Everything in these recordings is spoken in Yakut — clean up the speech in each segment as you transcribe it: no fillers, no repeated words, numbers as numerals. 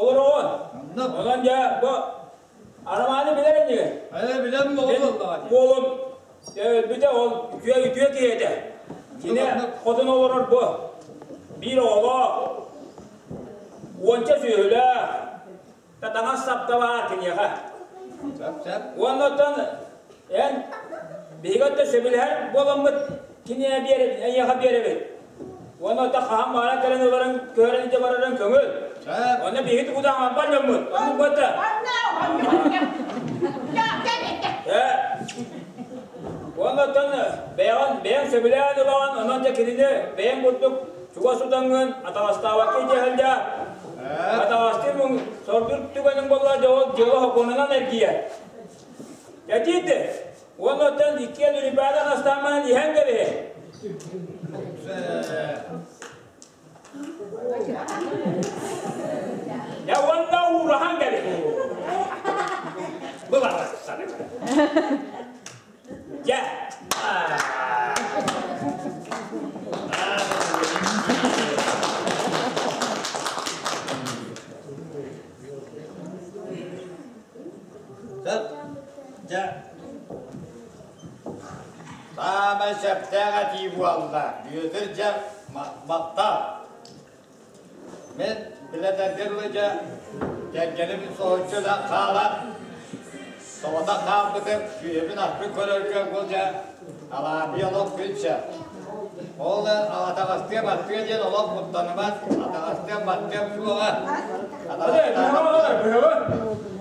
Олороҕун. Онон дьэ бу Арамааны билэр иннигин. Ээ, билэн буоллаҕа. Уолум өлбүтэ ол үтүө үтүө киһи этэ. Кини хотун олорор бу. Биир оҕолоох, уонча сүөһүлээх, таҥас сапта баар киниэхэ. Уонна оттон эн биһиги оттон сөбүлэһэр буоламмыт киниэхэ биэрэбит, эйиэхэ биэрэбит. Уонна оттон хаһан баара кэлэн ыларын, көһөрөн илдьэ барарын көҥүл. Онно биһиги тугу да аҥарбат дьоммут. Оннук буолта. Э, уонна оттон бэйэҕин бэйэҥ сөбүлээн ылаҕын, онон дьэ кинини бэйэҥ курдук чугас тутаҥҥын атаҕастаабакка илдьэ сылдьа. Атаҕастыыр муҥ сордуур түгэниҥ буолла дьэ ол дьыала сокуонунан эргийэр. Этиити уонна оттон иккиэн ребята настаамманан иһэн кэбиһин. Дьэ уонна уураһан кэбиһин. Былаҕа Дьэ. Дьэ. Саамай сөптөөх этии буолла. Бүөтүр дьэ махтал. Мин билэтэргэ дылы дьэ кэргэним соһуччу да хаалан соҕотох хаалбытым сүөһүбүн-аспын көрөргө бу дьэ алаапый олох күн сөп. Ол атаҕастыам-аттыа диэн олох куттаныман, атаҕастыам-баттыам суоҕа.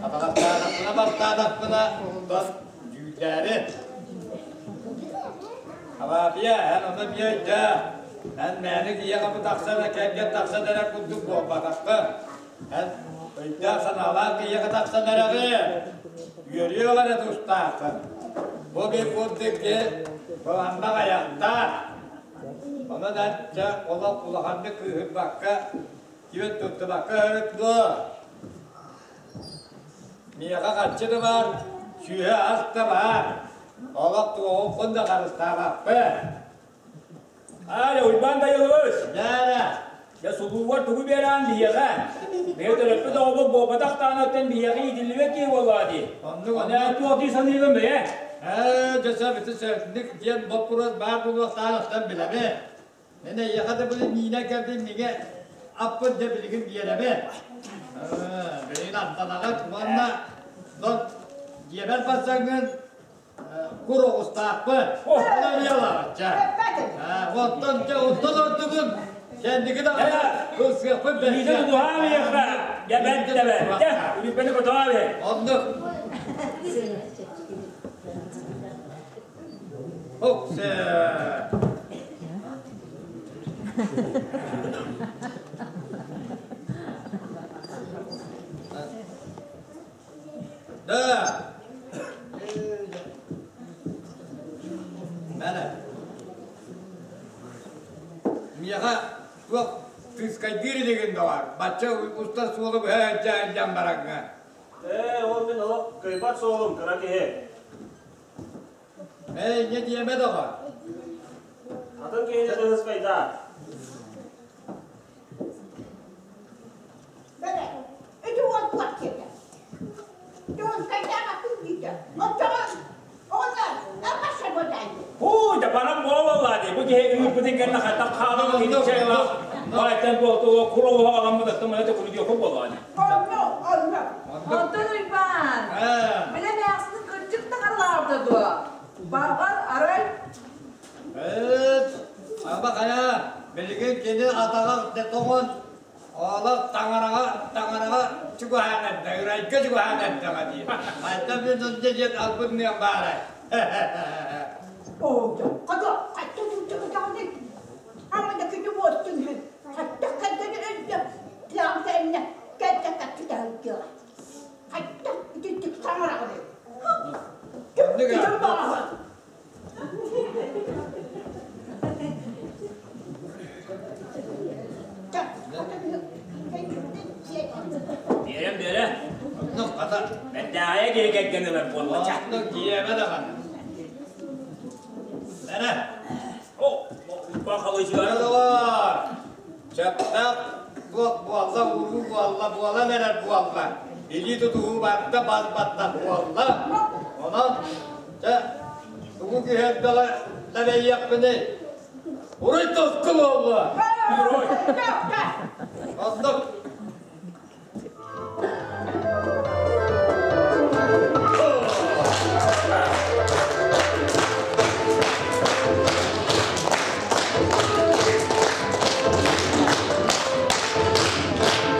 Атаҕастаатахпына баттаатахпына тос дьүүллээри. Алаапыйа, эн ону эмиэ өйдөө. Эн мээнэ киһиэхэ бу тахсан кэргэн тахсан эрэр курдук буолбатаххын. Эн өйдөөх-санаалаах киһиэхэ тахсан эрэҕин. Үөрүөх эрэ тустааххын. Бу биир курдук киһи кыланнах айахтаах. Онон эн дьэ олох улаханнык кыыһырбакка, күөн туттубакка өрүт дуо? Миэхэ харчы да баар, сүөһү ас да баар. Олох туоҕун да харыстаабаппын. Аля, Уйбаан Дайылыбыс! Дьэ, Дьэ, сулуугар тугу биэрээн биһиэхэ? Биһи төрөппүт оҕобут буолбатах даҕаны оттон биһиэхэ иитиллибэт киһи буоллаҕа дии. Оннук, Онон туох дии саныыгын бэйэ? Ээ, дьэ, сөп, ити сөпнүк диэн боппуруос баар буолуохтааҕыттан билэбин. Мин эйиэхэ да били миинэ кэлбин миҥэ аппын дьэ билигин биэрэбин. Билигин аттанаҕыт уонна дьиэбэр барсаҥҥын кур оҕустаахпын. Онон ыалаҕычча. Оттон дьэ оттон ордугун кэнники даҕаны ылсыахпын Миитин бэркэ. тутуһаам эйиэхэ. Дьэ бэрт да бэрт. Дьэ, үлүппэни котоҕо бэр. Оннук. Оксе. Да. Мэнэ. Миэхэ туох тыскайдыыр илигин доҕор. Бачча устар суолу быһа илдьэн бараҥҥа. Ээ, ол мин олох кыайбат суолум, кыра киһи. Ээ, инньэ диэмэ доҕор. Атын киһини тыһыскайдаа. Бэрэ, ити уол туох диэтэ? Тыһыскайдаабаккын диэтэ. Оччоҕо оҕонньор арҕаша буолаайы. Һуу, да баран буолаллаа дии. Бу киһи ыҥырбытын кэннэ хайдах хаалан кини чайылаах баайтан буолтуо кур оҕуһа аламмыт аттым это курдук буоллаҕа дии. Онно, онно. Онтон Уйбаан, били эмээхсин кырдьык таҥаралаабыта дуо? Барҕар арай Эт, аба хайа, билигин кини атаҕа тоҥон, олох таҥараҕа, таҥараҕа чугаһаан эрдэ, ырайга чугаһаан эрдэҕэ дии. Хайда мин онно диэн албынныам баарай. Оо, хата, хатта туттубутаҕыный? Ама да күнү буостун үһү. Хатта кэргэни өлдө, тыаҕа кэннэ кэргэ тахсытаһыттыаҕа. Хатта итинник саҥараҕыный? Оннук Ким баҕаһын? Биэрэн биэрэ. Оннук хата. Бэрдээҕэйэ киһи кэргэн ылар буолла. Оннук дьиэбэ даҕаны. Эрэ. О, Уйбаан халыйсыгар. Доҕор, сөптөөх Туох буолла, уруу буолла, буолан эрэр буолла. Илии тутуһуу барда бас баттах буолла. Онон, дьэ, тугу күһэрдэҕэ лэбэйиэхпиний? Уруй тоску буолла! Уруй! Оннук.